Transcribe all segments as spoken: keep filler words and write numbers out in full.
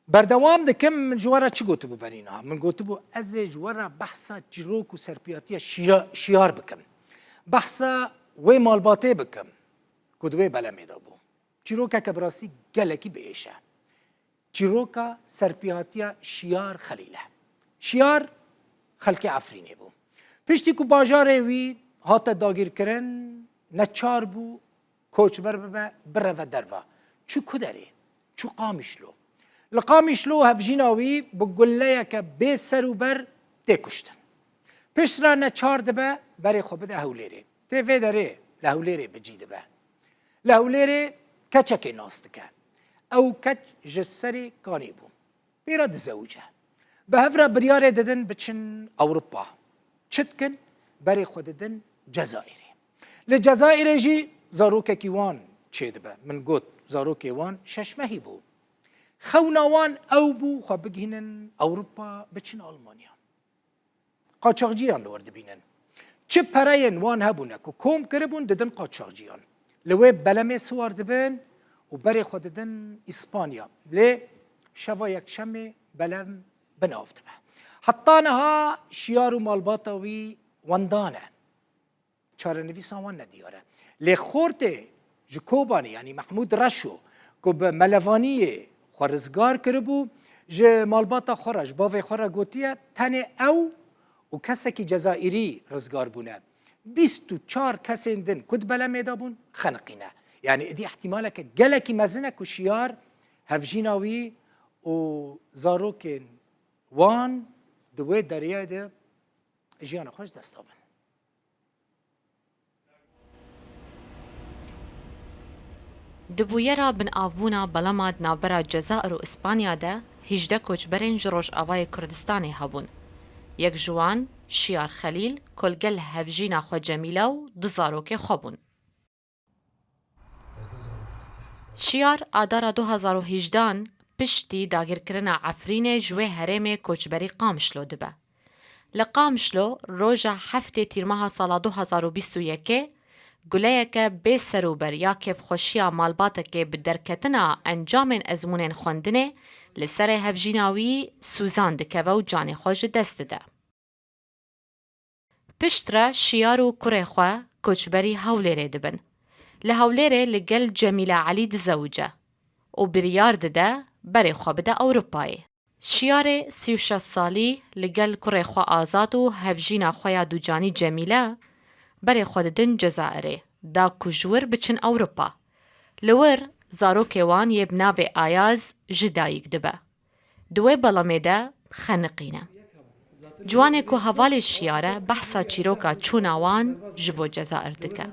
Berdewam dikim, min ji we re çi gotibû berî niha? Min gotibû, ez ê ji we re behsa çîrok û serpiyatiya şîra-, şiyar bikim. Behsa wê malbatê bikim ku di wê belemê de bû. Çîrokeke bi rastî gelekî biêş e. Çîroka serpiyatiya Şiyar Xelîl e. Şiyar xelkê Efrînê bû. Piştî ku bajarê wî hate dagîrkirin, neçar bû koçber bibe, bireve derve. Çû ku derê? Çû Qamişlo. Li Qamişlo hevjîna wî bi guleyeke bê ser û ber tê kuştin. Piştre neçar dibe berê xwe bide Hewlêrê. Tê vê derê li Hewlêrê bi cî dibe. Li Hewlêrê keçekê nas dike. Ew keç ji serê kanê bû. Pê re dizewice. Bi hev re biryarê didin biçin Ewropa. Çi dikin? Berê xwe didin Cezayirê. Li Cezayirê jî zarokekî wan çêdibe. Min got, zarokê wan şeş mehî bû. Xewna wan ew bû xwe bigihînin Ewropa, biçin Almanya. Qaçaxciyan li wir dibînin. Çi pereyên wan hebûne ku kom kiribûn, didin qaçaxciyan. Li wê belemê siwar dibin û berê xwe didin Îspanya. Lê şeva yekşemê belem bi nav dibe. Heta niha Şiyar û malbata wî wenda ne. Çarenivîsa wan nediyar e. Lê xortê ji Kobanê, yanî Mehmûd Reşo, ku bi melevaniyê xwe rizgar kiribû, ji malbata xwe re, ji bavê xwe re gotiye, tenê ew û kesekî Cezayirî rizgar bûne. Bîst û çar kesên din ku di belemê de bûn, xeniqîne. Yanî êdî îhtîmaleke gelekî mezin e ku Şiyar, hevjîna wî û zarokên wan di wê deriyê de jiyana xwe ji dest dabin. Di bûyera binavbûna belema di navbera Cezayir û Îspanya de hejdeh koçberên ji Rojavayê Kurdistanê hebûn. Yek ji wan Şiyar Xelîl ku li gel hevjîna xwe Cemîla û du zarokê xwe bûn. Şiyar adara du hazar û hejdehan piştî dagirkirina Efrînê ji wê herêmê koçberî Qamişlo dibe. Li Qamişlo roja heftê tîrmeha sala du hazar û bîst û yekê guleyeke bê serûber ya kêfxweşiya malbatekê bi derketina encamên ezmûnên xwendinê li serê hevjîna wî sûzan dikeve û canê xwe ji dest dide. Piştre Şiyar û kurê xwe koçberî Hewlêrê dibin. Li Hewlêrê li gel Cemîle Elî dizewice û biryar dide berê xwe bide Ewropayê. Şiyarê sî û şeş salî li gel kurê xwe Azad û hevjîna xwe ya ducanî Cemîle berê xwe didin Cezayirê, da ku ji wir biçin Ewropa. Li wir zarokê wan yê bi navê Ayaz ji dayik dibe. Di wê belemê de xeniqîne. Ciwanê ku hevalê Şiyar e behsa çîroka çûna wan ji bo Cezayir dike.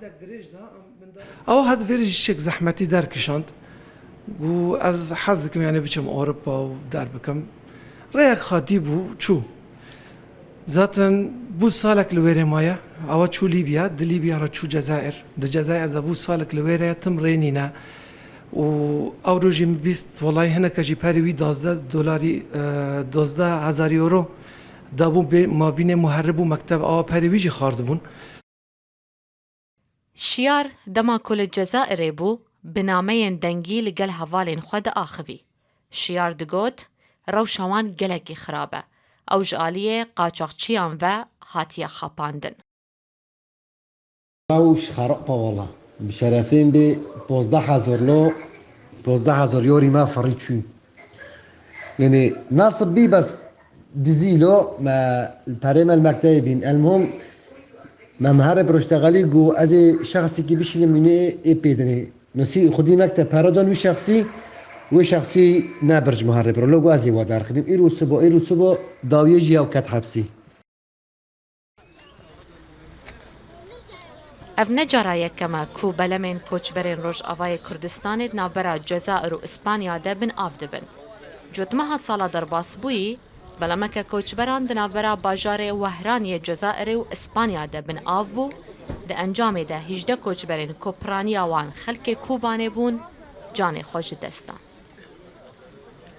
Ew hat vêrî jî çek zehmetî derkişand. Got, ez hez dikim, yanî biçim Ewropa û derbikim. Rêyek xatî bû, çû. Zaten bû salek li wêrê maye. Ewa çû Lîbya, di Lîbya re çû Cezayir. Di Cezayir de bû salek li wêrê ye, tim rê nîne. Û ew rojî min bîst, welahî hineke jî perê wî dazdeh dolarî, e, dozdeh hezar euro dabû bê mabînê muherib û mekteb, awa perê wî jî xwardibûn. Şiyar dema ku li Cezayirê bû, bi nameyên dengî li gel hevalên xwe diaxivî. Şiyar digot, rewşa wan gelekî xirab e. Ew ji aliyê qaçaxçiyan ve hatiye xapandin. Rewş xerab e wala. Bi şerefên bê pozdeh hezar lo, pozdeh hezar yorî me firî çû. Yanî nasib bî bes dizî lo me li perê me li mektebê bîn. Elmuhim me miherê bi roşteqelî got ez ê şexsîkî bişînim mînê ê pê dinê. Nusî xwedî mekteb pere dan wî şexsî, wê şexsî ne bir ji miherê biro. Lo got ez ê we derxînim. Îro sibo, îro sibo dawiyê jî ew ket hepsî. Ev ne cara yekem e ku belemên koçberên Rojavayê Kurdistanê di navbera Cezayir û Îspanya de bin av dibin. Cotmeha sala derbasbûyî, belemeke koçberan di navbera bajarê Wehran yê Cezayirê û Îspanya de bin av bû, di encamê de hejdeh koçberên ku piraniya wan xelkê Kobanê bûn, canê xwe ji dest dan.